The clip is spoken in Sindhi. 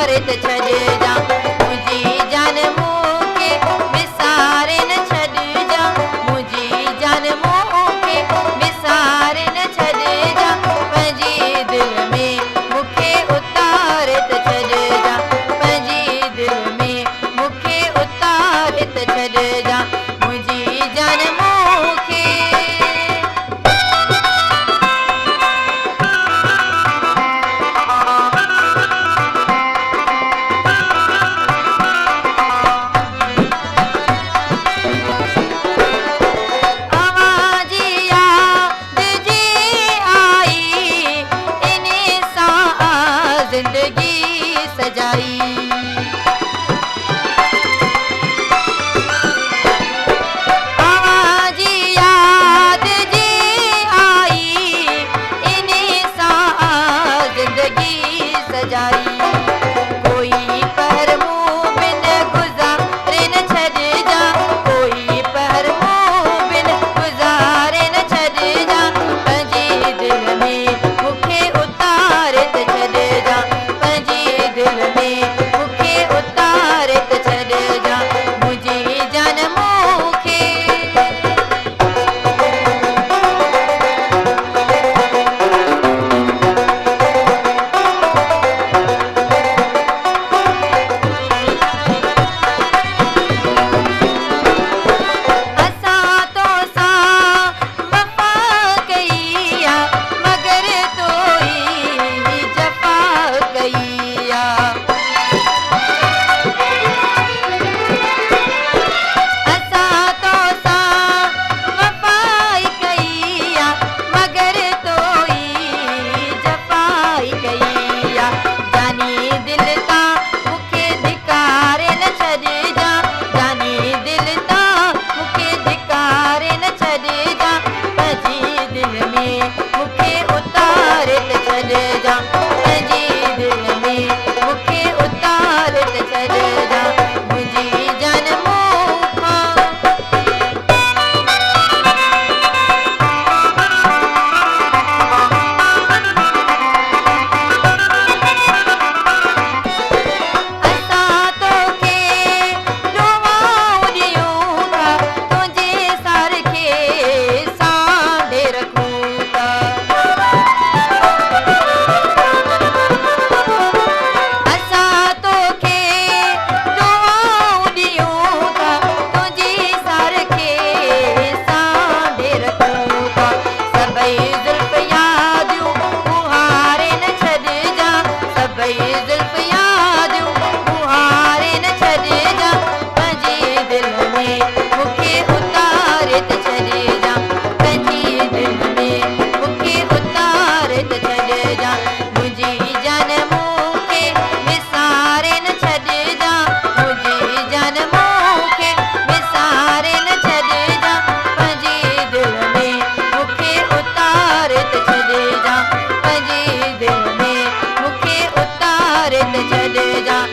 اتاري ته ڇڏجان. منهنجي جان مون کي وساري نه ڇڏجان، منهنجي جان مون کي وساري نه ڇڏجان. پنهنجي دل ۾ مون کي اتاري ته ڇڏجان، پنهنجي دل ۾ مون کي اتاري ته ڇڏجان. منهنجي جان مون کي. اوهان جي ياد جي آئي، انهي سان آ زندگي سجائي. اوهان جي ياد جي آئي، انهي سان آ زندگي سجائي. ڪوئي پهر مون بن گذاري نه ڇڏجان، ڪوئي پهر مون بن گذاري نه ڇڏجان. پنهنجي دل ۾ مون کي اتاري ته ڇڏجان، پنهنجي دل ۾ مون کي اتاري ته ڇڏجان. منهنجي جان مون کي. اسان توسان وفا ڪئي آ، مگر تو ئي جفا ڪئي آ. اسان توسان وفا ڪئي آ، مگر تو ئي جفا ڪئي آ. جاني دل تان مون کي ڌڪاري نه ڇڏجان، جاني دل تان مون کي ڌڪاري نه ڇڏجان. پنهنجي دل ۾ مون کي اتاري ته ڇڏجان، پنهنجي دل ۾ مون کي اتاري ته ڇڏجان. منهنجي جان مون کان. اسان توکي دعائون ڏيون ٿا، تنهنجي سار کي سانڍي رکون ٿا. اسان توکي دعائون ڏيون ٿا، تنهنجي سار کي سانڍي رکون ٿا. سڀئي زلف ياديون اهاري نه ڇڏجان، سڀئي زلف ياديون اهاري نه ڇڏجان. پنهنجي دل ۾ مون کي اتاري ته ڇڏجان، پنهنجي دل ۾ مون کي اتاري ته ڇڏجان. منهنجي جان مون کي وساري نه ڇڏجان، منهنجي جان مون کي وساري نه ڇڏجان. پنهنجي دل ۾ مون کي اتاري ته ڇڏجان، پنهنجي دل ۾ مون کي اتاري ته ڇڏجان.